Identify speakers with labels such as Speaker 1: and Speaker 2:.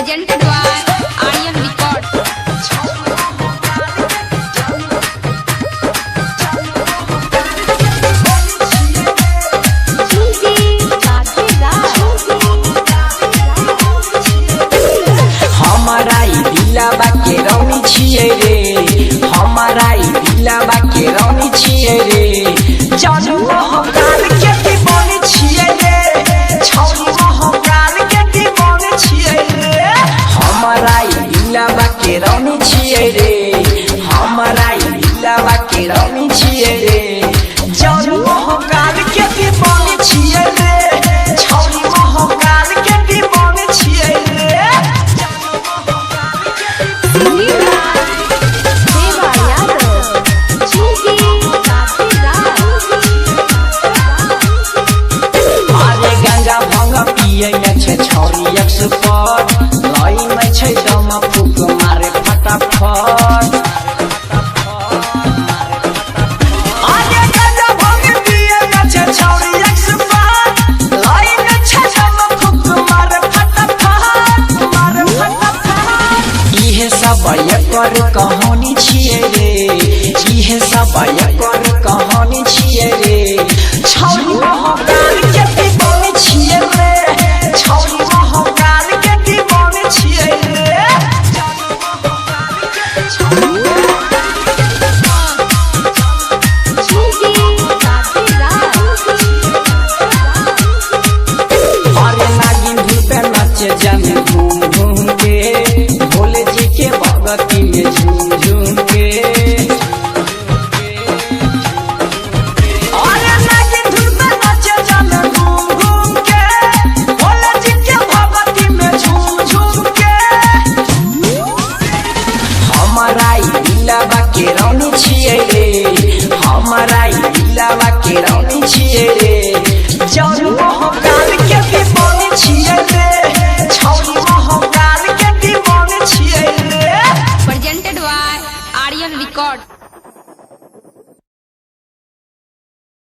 Speaker 1: Presented by Aryan Record.
Speaker 2: हमारा ई दिलाबा के रौनी छियै रे, हमारा ई दिलाबा के रौनी छियै रे। जानू महाकाल के दीवानी छियै रे, छौरी महाकाल के दीवानी छियै रे। हमारा ई दिलाबा के रौनी छियै रे, हमारा ई दिलाबा के रौनी छियै रे। जानू महाकाल के दीवानी छियै रे, छौरी महाकाल के दीवानी छियै रे। अरे गंगा भंग पियै में छै छौरी एक्सपर्ट, लई में छै दम फूक मारे फटाफट। अरे गंगा भंग पियै में छै छौरी एक्सपर्ट, लई में छै दम फूक मारे फटाफट, मारे फटाफट। इहे सब एकर कहानी छियै रे, इहे सब एकर कहानी छियै रे। छौरी महाकाल के दीवानी छियै रे, छौरी महाकाल के दीवानी छियै रे। अरे नागिन धुन पे नाचे जाने घूम घूम के, भोले जी के भगती में झूम झूम के। अरे नागिन धुन पे नाचे जाने घूम घूम के, भोले जी के भगती में झूम झूम के। हमारा ई दिलाबा के रौनी छियै रे, हमारा ई दिलाबा के रौनी छियै रे। जानू महाकाल के दीवानी छियै रे, छौरी महाकाल के दीवानी छियै रे।
Speaker 1: Presented by Aryan Record.